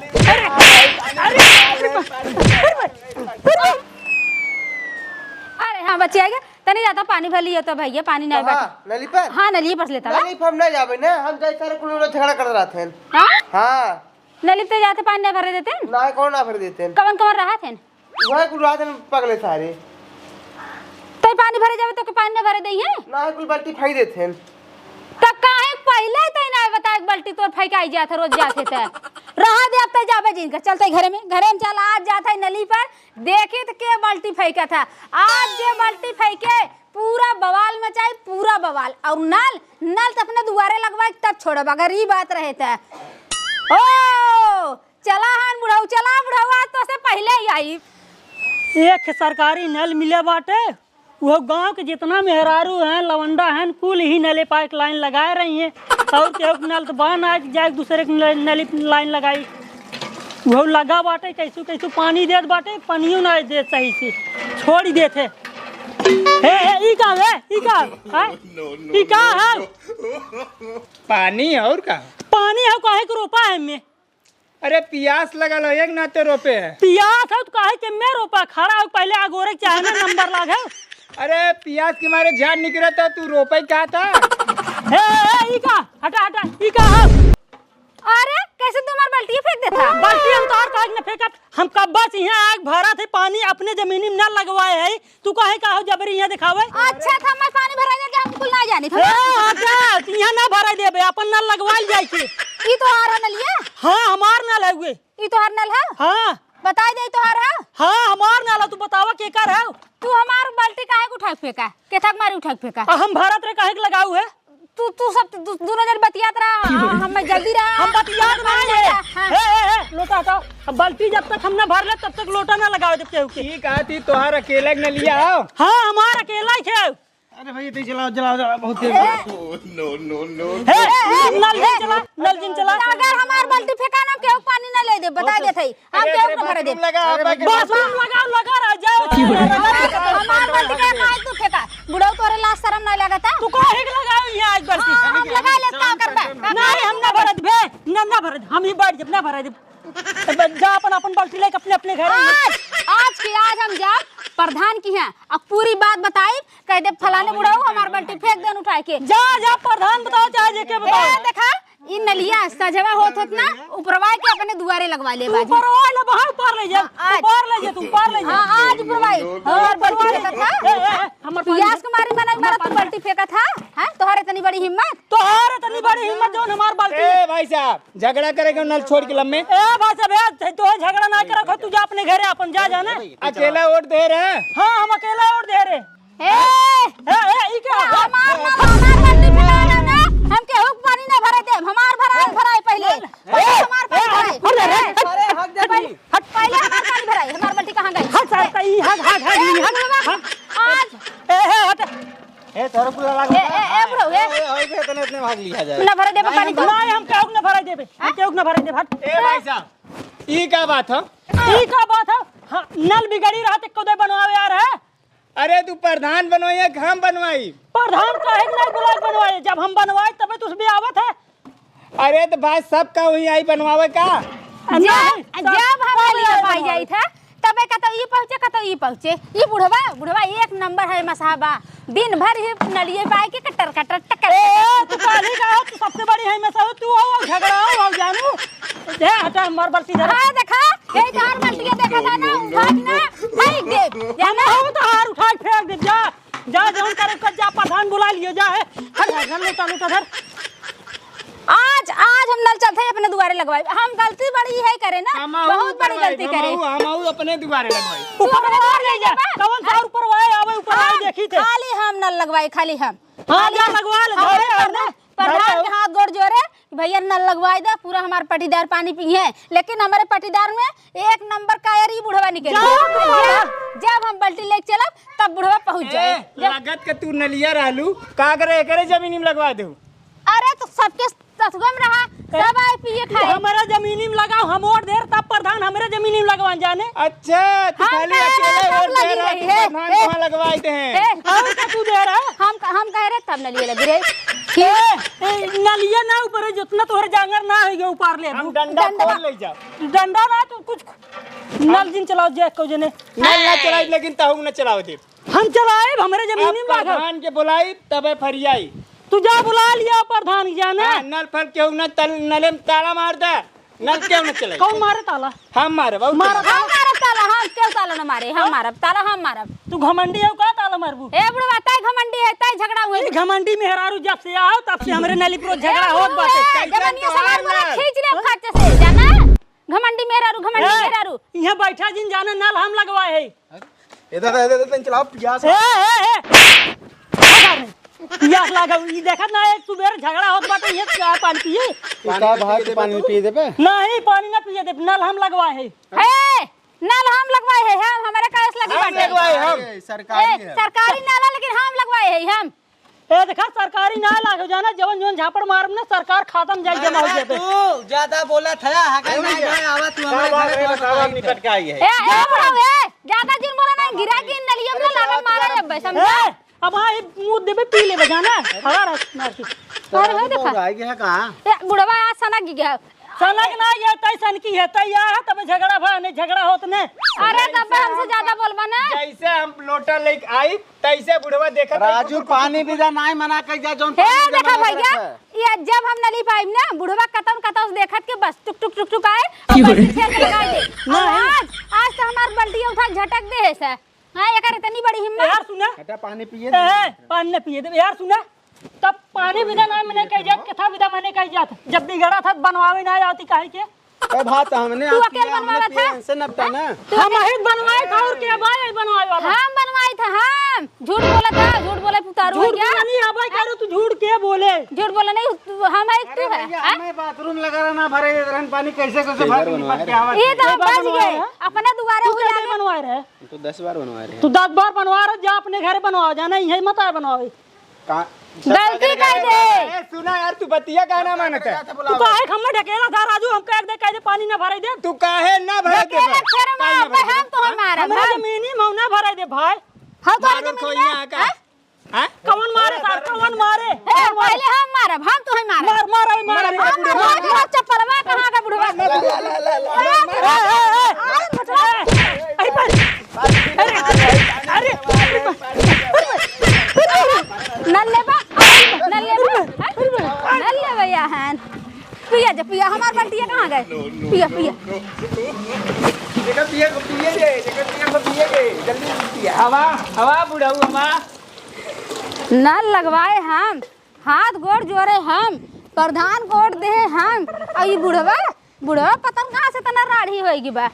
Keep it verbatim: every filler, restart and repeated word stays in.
अरे, अरे, अरे, अरे, अरे, अरे। अरे हाँ, बच्ची आइगे, तनी जाता पानी भर लियो तो भइया, पानी नहीं कहाँ? बचा। नली पर? हाँ, नली पर से लेता बा। नली पर हम नहीं जाबे ना, हम जाए सारे कुल लोग झगड़ा कर रहा थे। हाँ? हाँ। नली पे जाते पानी नहीं भरे देते? ना, कौन ना भरे देते? कवन कवन रहा थे? वह कुल रहा थे पगले सारे। तो पानी भरे जाबे तो के पानी नहीं भरे देइहैं? ना, कुल बाल्टी फेंक देते हैं। त काहे पहिले तै ना बताए, बाल्टी तोर फेंकाई जात है, रोज जात है त। रहा दे, अब तै जाबे जिनका, चलते घरे में, घरे में चल, आज जात है नली पर, देखी त के बाल्टी फेंकत है। आज जे बाल्टी फेंके, पूरा बवाल मचाई, पूरा बवाल। और नल, नल त अपने दुआरे लगवाई, तब छोड़ब, अगर ई बात रहे त। ओ, चला हन बुढ़ऊ, चला बुढ़ऊ, आज तोसे पहिले ही आई। एक सरकारी नल मिले बाटे, वो गांव के जितना मेहरारू हैं, लवंडा हैं, कुल ही नले पाए के लाइन लगाए रही हैं। और केहू के नल तो बा ना, जाए दूसरे के नल-, नली लाइन लगाई। वो लगा बाटे, कैसू कैसू पानी देत बाटे, पानियो ना देत सही से, छोड़ ही देत है। हे, हे, ई का है? ई का है? ई का है? पानी और का? पानी है, काहे के रोपा है में? अरे पियास लगल हो, एक नाते रोपे है। पियास हो तो काहे के में रोपा? खड़ा हो, पहिले अगोरे के चाहे ना, नंबर लाग है। अरे पियास के मारे झाड़ निकरे तो तू रोपे का था? ए, ए, ई का? हटा, हटा, ई का हो? अरे कैसे तू हमार बाल्टी फेंक देता? बाल्टी हम तोहार काहे के न फेंकब? हम कब्बा से यहाँ आग भरा थे, पानी अपने जमीनी में न लगवाए है, तू काहे का हो जबरी यहाँ दिखावे? अच्छा, त हमें पानी भराई दे के हम कुल ना जानी, ए, हटा, तू यहाँ ना भराई देबे, अपन नल लगवाइल जाए के। ई तोहार है नलिया? हाँ, हमार नल है उहे। ई तोहार नल है? हाँ। बताई दे, ई तोहार है? हाँ, हमार नल है, तू बतावा केकर है? तू हमार बाल्टी काहे के उठा के फेंका? केथा के मारे उठा के फेंका? आ, हम भरत रहे काहे के लगाऊ है? तू, तू सब दू-, दोनों जन बतियात रहा, हाँ, हम जल्दी रहा। हम बतियात नहीं है। हाँ। ए, ए, ए, लोटा हटाओ। अब बाल्टी जब तक हम ना भर ले, तब तक लोटा ना लगावे देब केहू के। ठीक है, ती तोहार अकेला के नलिया हो। हाँ, हमार अकेला ही है। अरे भाई, इतनी चलाओ, चलाओ, चलाओ, बहुत तेज। ए। No, no, no, ए, no। ए, ए, नल जिन चला, नल जिन चला। अगर हमार बाल्टी फेंका ना, केहू पानी ना ले दे, बताई देत है। हम अरे, केहू अरे, ना भरे देब। बाथरूम लगा, अरे, बाथरूम बाथरूम लगाओ, लगा रह जाओ। हमार बाल्टी के काहे तू फेंका? बुढ़ऊ तोरे लाज शरम नहीं लगता? तू काहे के लगाओ यहाँ आज बाल्टी? हाँ, हम लगा ले, का करबा? नहीं, हम ना भरत बे, ना, ना भरत, हम ही बैठ जब ना भरत जब। जा अपन, अपन बाल्टी लेके अपने, अपने घर में। आज, आज के आज हम जाब प्रधान की हैं, अब पूरी बात बताई, कह दे फलाने बुढ़ऊ हमार बाल्टी फेंक देन उठाए के। जा, जा प्रधान बताओ चाहे जेके बताओ। ए, देखा, ई नलिया सजवा होत होत ना, उपरवाई के अपने दुआरे लगवा ले बाजी। उपरवाई ले, वहाँ ऊपर ले जा, हाँ, आज। ऊपर ले जा, तू ऊपर ले जा। हाँ, आज उपरवाई। हाँ, ऊपर बाल्टी ले। फेंकत हा? ए, ए, ए, हमर पियास के मारे मना मारा तू बाल्टी फेंकत हा? हैं? तोहरे इतनी बड़ी हिम्मत? तोहरे इतनी बड़ी हिम्मत जौन हमार बाल्टी। ए भाई साहब, झगड़ा करे के नल छोड़ के लम्मे। ए भाई साहब, ए, तोहे झगड़ा ना करत हो, तू जा अपने घरे अपन, जा, जा ना। अकेला वोट दे रहे? हाँ, हम अकेला वोट दे रहे। ए! ए, ए, ई का? हमार नल, हमार बाल्टी फेंका रहा ना, हम केहू के पानी ना भरे देब, हमार भराई, भराई पहिले। पहिले हमार पानी भराई। अरे, अरे, अरे, हट जा तू। हट, पहिले हमार पानी भराई, हमार बाल्टी कहाँ गई? हट, हट, ई हट, हट, हट, ई हट, हट। आज ए, ए, हट। ए, तोरो पूरा लाग ए, ए, ए, बुढ़ऊ, ए। ए, ए, इतने, इतने भाग लिया जाए। ना भरे देबे पानी तो। नहीं, हम केहू के ना भरे देबे। हम केहू के ना भरे देबे, हट। ए, भाई साहब, ई का बात है? ई का बात है? हाँ, नल बिगड़ी रहा तो कदे बनवावे आ रहा है? अरे, तू प्रधान बनवाई या हम बनवाई? प्रधान काहे के नहीं बुला के बनवाई? जब हम बनवाई तबे तो उसमें आवत है। अरे, तो भाई, सब का वही आई बनवावे का? नहीं, जब, सब जब हमारे लिए पाई जाई था, तबे कतौ ई पहुँचे, कतौ ई पहुँचे। ई बुढ़वा, बुढ़वा एक नंबर है मसाबा। दिन भर ही नलिये पाए के कटर, कटर, टकर, ए, कटर। तू काली का हो, तू सबसे बड़ी है मसाबा, तू हो, झगड़ा हो, हो जानू। ए, हटा, हमार बाल्टी धर। हाँ, देखा, ए, तोहार बाल्टिया देखा था ना, उठा के ना, फेंक दे। हम हो तो हार उठा के फेंक दे, जा। जा, जौन करे कर, जा, प्रधान बुला लियो, जा, है। हट, हट, हट, लोटा, लोटा धर। आज, आज हम नल चलते हैं अपने दुआरे लगवाए। हम गलती बड़ी है करे ना, हमहू बहुत बड़ी बनवाई, गलती करे। हमहू, हमहू अपने दुआरे लगवाई। तू ऊपर अपने और ले जा, कौन सा ऊपर वाले आवे, ऊपर वाले हम, देखी थे। खाली हम नल लगवाई, खाली हम। हाँ, जा लगवा ले, हम धरे और ना। प्रधान के हाथ गोड़ जोड़े कि भैया नल लगवाई दे, पूरा हमार पटीदार पानी पिए, लेकिन हमारे पटीदार में एक नंबर कायर ई बुढ़वा निकल जा, गया। जा। जब, जब हम बाल्टी लेके चलब, तब बुढ़वा पहुँच जाए। ए, जा। लागत के तू नलिया रहलू, का करे, एकरे जमीनी में लगवा देऊ। अरे, तो सबके ससुआ में रहा, सब आए पिए तू खाए। हमारा जमीनी में लगाओ, हम वोट देर, तब प्रधान हमरे जमीनी में लगवान जाने। अच्छा, तू हम खाली कहे अकेले रहे, वोट सब दे लगी रहा, रही तू है। प्रधान ए, कहाँ लगवाए थे हैं? ए, और का तू दे रहा? हम, हम कह रहे, तब नलिया लगी रही। ए, ए, नलिया ना ऊपर है, जितना तोहरे जांगर ना होइगे ऊपर ले हम तू। डंडा डंडा। खोल ले जा। डंडा ना तो कुछ नल जिन चलाओ जे को जने। नल ना चलाई, लेकिन तहु ना चलाओ दे। हम चलाइब, हमरे जमीनी अब में लागल। प्रधान के बुलाइब, तबे फरियाई। तू जा बुला लिया प्रधान के जाने। हाँ, नल फल केहू ना तल, नले में ताला मार दे। नल केहू ना चलाई। कौन मारे ताला? हम मारब, और मारब। कौन? हम मारब ताला, हम केहू ताला ना मारे, हम मारब ताला, हम मारब। तू घमंडी हो का, ताला मारबू? ए बुढ़वा, तै घमंडी है, तै झगड़ा हुए। ई घमंडी मेहरारू जब से आओ, तब से हमरे नली पर झगड़ा होत बाटे। ए, जबनिया से हमार बोला खींच ले खर्च से, जाना? घमंडी मेहरारू, घमंडी ए, मेहरारू। यहाँ बैठा जिन जाने नल हम लगवाए है। ए दादा, ए दादा, तनी चलाओ, पियास ए, ए, ए! पियास लागल। ई देखत ना, एक सुबेर झगड़ा होत बाटे, ये का पानी पिए? ई का भाई के पानी पिए देबे? नहीं, पानी ना पिए देब, नल हम लगवाए है। ए, नल हम लगवाए है, हम, हमारे का ऐस लगी हम बाटे। लगवाए, हम। ए, सरकारी ए, है। सरकारी नल है, लेकिन हम लगवाए है, हम। ए, देखा, सरकारी ना लागो जाना, जवन जवन झापड़ मारब ना, सरकार खाता में जाई जमा हो जाबे। तू ज्यादा बोला था, हगल ए ना भैया, जाए, आवा तू का हमारे बात घरे है, तो बतावा, बताई निपट के आई है। ए, ए, बुढ़ऊ, ए, ज्यादा जिन बोला ना, गिरा के नलिया में लागल मारे अबे, समझा? ए, अब हाँ, ये मुंह देबे, पी लेबे जाना, खड़ा रह, मार के। अरे, हो देखा। बौराई गया का? ए, बुढ़वा आज सनक गया। सनक ना ये, तै सनकी है, तै या है, तब झगड़ा भा, नहीं झगड़ा होत ने। अरे, तब हमसे ज्यादा बोलबा ना। जैसे हम लोटा लेके आई, तैसे बुढ़वा देखत है, राजू, टुकुर, टुकुर, पानी टुकुर। बिना नाय मना कइ जा, जौन हे, पानी देखा बिना भैया, मना ये जब हम नली पाइब ना, बुढ़वा कतौन कतौन देखत के बस टुक, टुक, टुक, टुक आए, और क्यों बस रे? खेत लगा दे। और नहीं। आज, आज तो हमार बल्टिया उठा झटक दे है से। हाँ, एकर इतनी बड़ी हिम्मत। यार सुना। हटा, पानी पिए ए, दे। पानी ना पिए दे। यार सुना, तब पानी बिना ना मने कही जात, कथा बिना मने कही जात। जब बिगड़ा था, बनवावे ना आवती काहे के? ए भात हमने तू आप अकेल किया, हमने बनवावा पिया, था? इनसे नपटा ना। तू हम अकेल ही बनवाए था और क्या भाई बनवाए वाला? हम बनवाए था, हम। झूठ बोला था, झूठ बोले पुतारू झूठ है क्या? बोला नहीं, अबे करो तू झूठ के बोले? झूठ बोला नहीं, तू, हम है अरे तू है, भैया, हैं? हमें बाथरूम लगा रहा ना भरे, रहन पानी कैसे, कैसे कई बार भर के बनवाए निपट के रहे? आवा ये तो कई हम बार बच बनवाए गए, हैं? अपने दुआरे तू हो कितने जाने। बनवाए रहे? हम तो दस बार बनवाए रहे। तू दस बार बनवा रहे, जा अपने घर बनवाओ, जाना यही मत आए बनवाओ। का? गलती कर दे। ए, सुना यार, तू बतिया का ना मानत है? तू काहे खम्मा ढकेला था राजू? हमका एक दे कह दे पानी ना भराई दे। तू काहे ना भराई दे ढकेला भाई? फेर काहे ना मार, भराई दे? हम तो हाँ? मारब, हमरा हम। जमीनी मौना भराई दे भाई। हाँ, तो मारो जमीनी खोइया में, का? हाँ? हाँ? कौन मारे सार, कौन मारे? ए, पहले हम मारब, हम तो है मारब। मार, मार, अरे मार, मार, अरे हम मार, मार, मार, मार। चप्पलवा कहाँ का बुढ़वा? मार, मार, मार, मार, मार, मार। ए, ए, ए, ए, ए, अरे, अरे, अरे, अरे, नल लेबा, नल लेबा, हैं? नल लेबा याहन। पिया जा, पिया, हमार बल्टिया कहाँ गए? पिया, पिया। देखा, पिया को पिए दे, देखा, पिया को पिए दे, जल्दी पिया। हवा, हवा, बुढ़ऊ, हवा। नल लगवाए हम, हाथ गोड़ जोड़े हम, प्रधान वोट दे हम, और ये बुढ़वा, बुढ़वा पता न कहाँ से इतना राढ़ी होएगी बा।